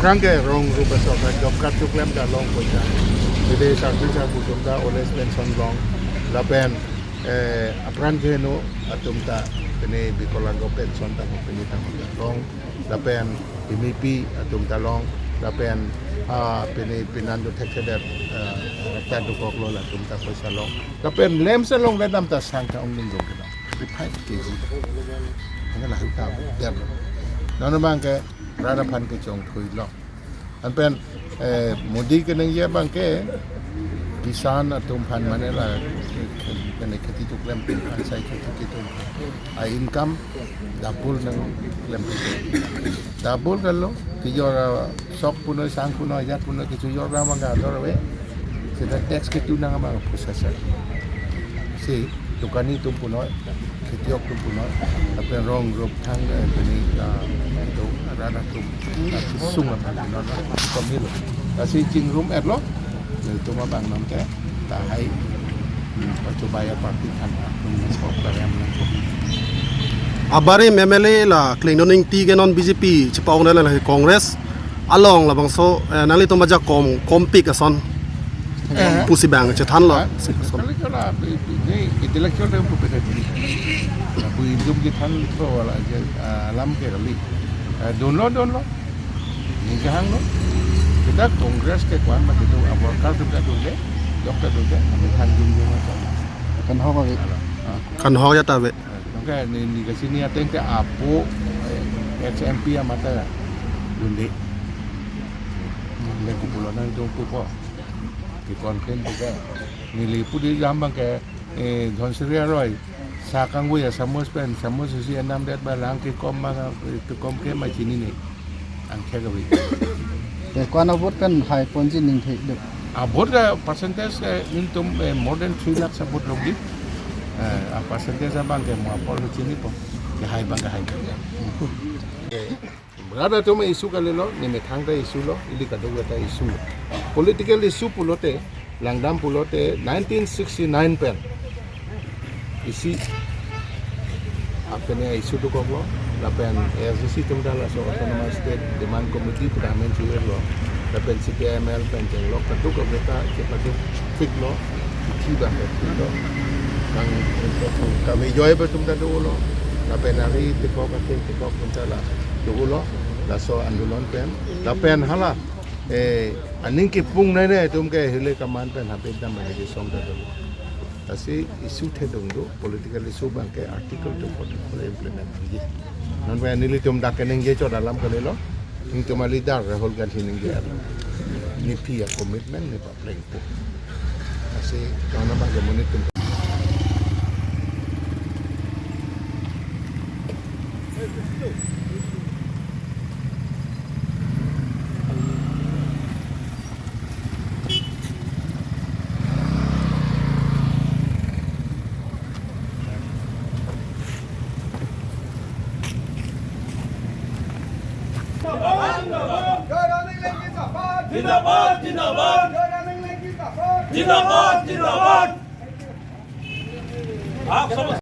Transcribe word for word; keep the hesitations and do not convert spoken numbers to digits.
Aphrang ke rong rup asok ke job card choklem ta long puta. Bide sarpi sarpo atum ta old age pension long. Lapen, eh, apran keheno atum ta pine Bikalango pension ta pine ta long. Lapen pimipi atum ta long. Lapen, ah, pine pinan do thekthedet, ah, ta dokoklo latum ta poisa long. Lapen lamps along le dam ta sang ta ong ning dong kedam. Five K G. Hanya lahai ta der lo. Non abang ke rat aphan kechongthui lo. Anpen, eh, Modi keningje abang ke kisan atum aphan mane la, kene kheti choklem atum aphan sai kheti atum a-income double nangklem. Double kalo, kejor, ah, sok punoi, sang punoi, ajat punoi, kechojor abang ke ador ave. Seta tax ketu nang abang processor. Si dokani atum punoi, khetiok atum punoi, lapen rong rup thang, eh, pini, ah, itu, rat atum, ah, sung aphan punoi, kami lo. Lasi chingrum-et lo, itum abang nonke, tahai, hmm, pachobai aparty aphan, hmm, kok tariam nangkok. Abarim M L A la Klingdon Ingti ke non B J P chepa-ong dala la Congress along labangso, eh, nanglitum ajakong kompik ason. Eh. Pusi bang chethan lo. Eh, si ason. Kali kala, bi-, bi-, ni intellectual dem pu peta di. Na bu indum chethan lo wala je, ah, alam ke kali. Eh, dunlo, dunlo. Ni kahang lo. Kita Congress ke kwan ma itu a worker atum ta dunde, dokta dunde, kami than jum jum aja. Kan hok kali. Alo, ah. Kan hok ya ta ave. Eh, nongke ni, ni kachini ateng ke apo, eh, ex M P amat ta dunde. Neli kopulo nangdun pupo. Ke complain puke. Neli pudi jam abang ke, eh, Dhonsiri aroi. Sa kangvoi asamus pen, samus isi enamdet ba lang kekom ma, kekom ke ma chinine. Angthek ave. Eh, kwan avote pen hai ponji ningthek duk. Avote ka percentage ke nelitum, eh, more than three lakhs avote longji. Eh, a percentage abang ke mo apor lo chinipo. Ke hai abang ke hai. Rat atum issue kalilo, ni methang ta issue lo, ili kadokave ta issue lo. Political issue pulote, langdam pulote, nineteen sixty-nine pen isi, apene issue dokoklo, lapen A S D C atum ta laso Autonomous State Demand Committee pu ta amen chuir lo, lapen C P I M L pen chenglok kadokave ta chepaduk pik lo, kithi abang pik lo, kang kami joy atum ta dolo, lapen ari tekok ate tekok atum ta la dolo, laso andolon pen, lapen hala, eh, aning kipung nene atum ke hile kaman pen habit dam lagi song ta dolo. Lasi issue thedung do, political issue abang ke Article two forty-four implement nangji. Non pen nelitum dak keningje chot alam kalilo, nelitum a-leader Rahul Gandhi ningje alam. Ne phi a-commitment ne paplengpo. Lasi, kona abang ke monit tum. जिंदाबाद, जिंदाबाद। जिंदाबाद, जिंदाबाद। आप समझ